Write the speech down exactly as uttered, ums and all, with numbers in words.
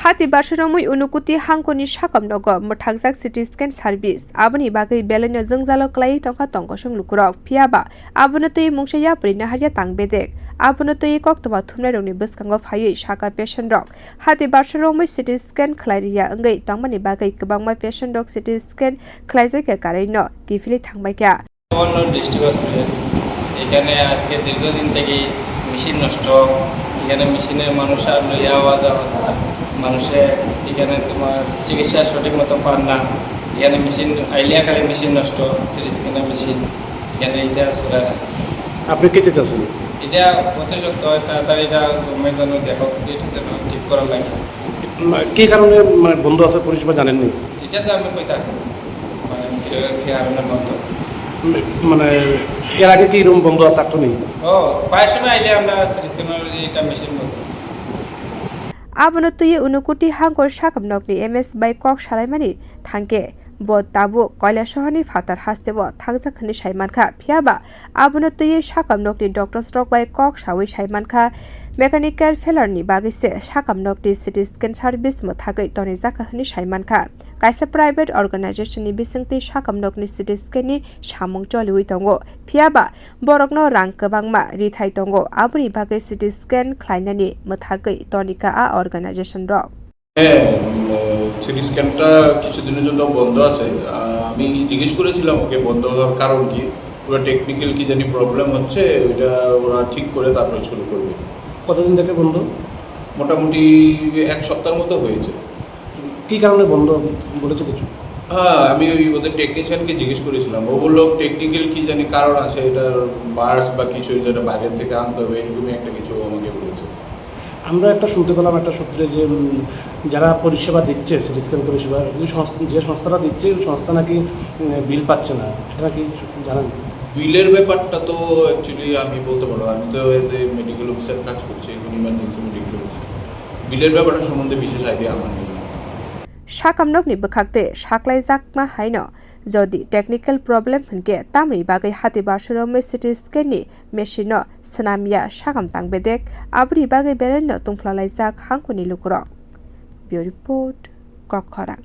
Hati barsa romwi Unukuti hangkoni sakom nogo mwthakjak C T scan service. Aboni bagwi belaino jwngjalo klaiwi tongkha tongkosong lukurok. Phiyaba abono twi mungsa yapri naharya tang bedek. Abono twi koktwma thumnairokni bwskango phaiwi sakha patient rok. Hati barsa romwi C T scan khlai rwya wngwi tongmani bagwi kwbangma patient rok C T scan khlaijakya karwino kiphilwi thangbaikha. অন্য district hospital. এখানে আজকে দীর্ঘদিন থেকেই মেশিন নষ্ট, এখানে মেশিনের মানুষ আর লইয়া আওয়া যাওয়া ছাড়া মানুষে এখানে তোমার চিকিৎসা সঠিক মতো পান না। এখানে মেশিন আইলিয়া খালি মেশিন নষ্ট, সিটি স্ক্যানের মেশিন, এখানে এটা চলে না। আপনি কি চাইতেছেন? এটা অতি সত্য হয়, তাড়াতাড়ি এটা গভর্নমেন্ট যেন দেখো, এটা যেন ঠিক করা লাগে। উম, কি কারণে, মানে, বন্ধ আছে, পরিষেবা জানেননি? এটা তো আমি কই থাকি, মানে, কি, কি কারণে বন্ধ? উম, মানে, এর আগে কি এরকম বন্ধ থাকতো নি? ও, প্রায় সময় আইলে আমরা সিটি স্ক্যানার এটা মেশিন বন্ধ। Abono twiwi Unukuti hangkor sakom nokni M S bai kok salaimani thangkhe, bo tabuk Koilasohorni phatar hasteo thangjak hwnwi sai mankha. Phiyaba abono twiwi sakom nokni doctors rok bai kok sawi sai mankha, mechanical failure ni bagwi se sakom nokni C T scan service mwthagwi tonijak hwnwi sai mankha. Kaisa private organization ni bisingtwi sakom nokni C T scan ni samung choliwi tongo. Phiyaba borokno rang kwbangma rithai tongo, aboni bagwi C T scan khlainani mwthagwi tonikha a organization rok. হ্যাঁ, উম, সিটি স্ক্যানটা কিছুদিনের জন্য বন্ধ আছে। আহ, আমি জিজ্ঞেস করেছিলাম ওকে বন্ধ হওয়ার কারণ কি। ওরা টেকনিক্যাল কি জানি প্রবলেম হচ্ছে, ওইটা ওরা ঠিক করে তারপরে শুরু করবে। কতদিন থেকে বন্ধ? মোটামুটি এক সপ্তাহের মতো হয়েছে। কি কারণে বন্ধ বলেছে কিছু? হ্যাঁ, আমি ওই ওদের টেকনিশিয়ানকে জিজ্ঞেস করেছিলাম। ও বললো টেকনিক্যাল কি জানি কারণ আছে, এটার পার্টস বা কিছু যেটা বাইরে থেকে আনতে হবে, এরকমই একটা কিছু আমাকে বলেছে। আমরা একটা শুনতে পেলাম একটা সূত্রে যে, উম, যারা পরিষেবা দিচ্ছে, সিটি স্ক্যান পরিষেবা, ওই সংস্থা, যে সংস্থাটা দিচ্ছে, ওই সংস্থা নাকি, উম, বিল পাচ্ছে না। এটা নাকি জানেন? বিলের ব্যাপারটা তো অ্যাকচুয়ালি আমি বলতে পারবো না। আমি তো এজ এ মেডিকেল অফিসার কাজ করছি, এখন ইমার্জেন্সি মেডিকেল অফিসার। বিলের ব্যাপারটা সম্বন্ধে বিশেষ আইডিয়া আমার নেই। Sakom nokni bwkhak twi saklaijakma haino jodi technical problem hwnkhe tamni bagwi hati barsa romwi C T scan ni machine no swnamya sakom tang bedek, aboni bagwi belaino tungphla laijak hangkoni lukurok. Bureau Report, Kokkhorang.